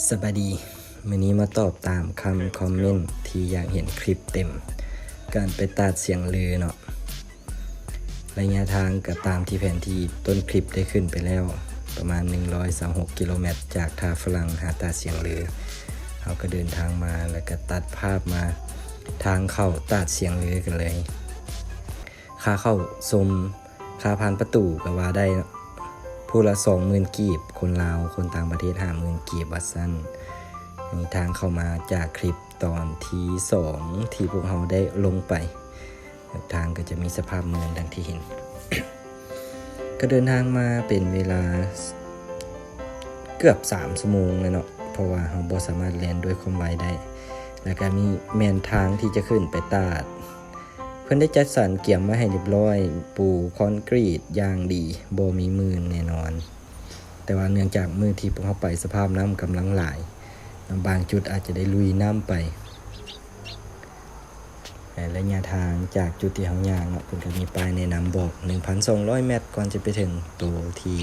ສະບາຍດີ ມື້ນີ້ມາຕອບຕາມຄຳຄອມເມັນທີ່ຢາກເຫັນຄລິບເຕັມ ການໄປຕາດຊຽງລືເນາະ. ໄລຍະທາງກໍຕາມທີ່ແຜນທີ່ຕົ້ນຄລິບໄດ້ຂຶ້ນໄປແລ້ວ ປະມານໜຶ່ງຮ້ອຍຊາວຫົກກິໂລແມັດ ຈາກທ່າຝຣັ່ງຫາຕາດຊຽງລື. ເຮົາກໍເດີນທາງມາ ແລ້ວກໍຕັດພາບມາທາງເຂົ້າຕາດຊຽງລືກັນເລີຍ. ຄ່າເຂົ້າຊົມ ຄ່າຜ່ານປະຕູກໍວ່າໄດ້ເນາະ ຜູ້ລະສອງໝື່ນກີບ, ຄົນລາວ, ຄົນຕ່າງປະເທດຫ້າໝື່ນກີບ ວ່າຊັ້ນ. ນີ້ທາງເຂົ້າມາຈາກຄລິບຕອນທີສອງທີ່ພວກເຮົາໄດ້ລົງໄປ. ທາງກໍຈະມີສະພາບເໝືອນດັ່ງທີ່ເຫັນ. ກໍເດີນທາງມາເປັນເວລາເກືອບສາມຊົ່ວໂມງແລ້ວເນາະ ເພາະວ່າເຮົາບໍ່ສາມາດແລ່ນດ້ວຍຄວາມໄວໄດ້. ແລ້ວກໍມີແມ່ນທາງທີ່ຈະຂຶ້ນໄປຕາດ ເພິ່ນໄດ້ຈັດສັນກຽມໄວ້ໃຫ້ຮຽບຮ້ອຍ, ປູຄອນກຣີດຢ່າງດີ, ບໍ່ມີມື່ນແນ່ນອນ. ແຕ່ວ່າເນື່ອງຈາກມື້ທີ່ພວກເຮົາໄປສະພາບນ້ຳກຳລັງຫຼາຍ, ບາງຈຸດອາດຈະໄດ້ລຸຍນ້ຳໄປ. ແລະ ໄລຍະທາງຈາກຈຸດທີ່ເຮົາຍ່າງເນາະ, ເພິ່ນກໍມີປ້າຍແນະນຳບອກ ໜຶ່ງພັນສອງຮ້ອຍແມັດ ກ່ອນຈະໄປເຖິງໂຕທີ່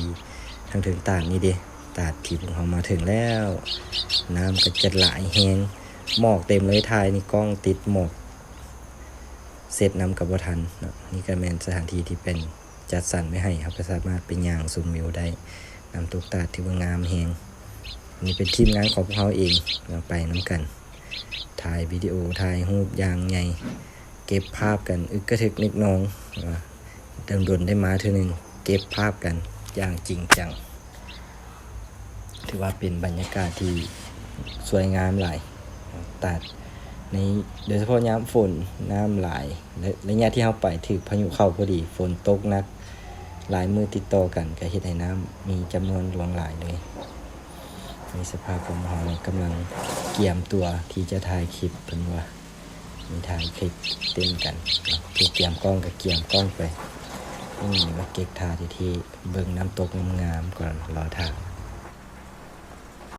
ທາງເທິງຕາດນີ້ເດ້, ຕາດທີ່ພວກເຮົາມາເຖິງແລ້ວ. ນ້ຳກໍຈະຫຼາຍແຮງ, ໝອກເຕັມເລີຍ, ຖ່າຍໃນກ້ອງຕິດໝອກ ເຊັດນ້ຳກໍບໍ່ທັນເນາະ. ນີ້ກໍແມ່ນສະຖານທີ່ທີ່ເປັນຈັດສັນໄວ້ໃຫ້ ເຮົາກໍສາມາດໄປຍ່າງຊົມວິວໄດ້. ນ້ຳຕົກຕາດຖືວ່າງາມແຮງ. ນີ້ເປັນທີມງານຂອງພວກເຮົາເອງເນາະ, ໄປນຳກັນ ຖ່າຍວິດີໂອ ຖ່າຍຮູບຢ່າງໃຫຍ່, ເກັບພາບກັນອຶກກະທຶກນຶກນອງ. ດົນໆໄດ້ມາເທື່ອໜຶ່ງ, ເກັບພາບກັນຢ່າງຈິງຈັງ. ຖືວ່າເປັນບັນຍາກາດທີ່ສວຍງາມຫຼາຍ. ຕາດໃນ ໂດຍສະເພາະຍາມຝົນ ນ້ຳຫຼາຍ ແລະ ໄລຍະທີ່ເຮົາໄປຖືກພາຍຸເຂົ້າພໍດີ, ຝົນຕົກໜັກຫຼາຍມື້ຕິດຕໍ່ກັນ ກໍເຮັດໃຫ້ນ້ຳມີຈຳນວນຫຼວງຫຼາຍເລີຍ. ໃນສະພາບຂອງເຮົາກຳລັງກຽມຕົວທີ່ຈະຖ່າຍຄລິບ, ເພິ່ນວ່າມີຖ່າຍຄລິບເຕັ້ນກັນ, ຜູ້ກຽມກ້ອງກໍກຽມກ້ອງໄປ. ນີ້ມາເກັກທ່າເທ່ໆ ເບິ່ງນ້ຳຕົກງາມໆກ່ອນ ລໍຖ້າ.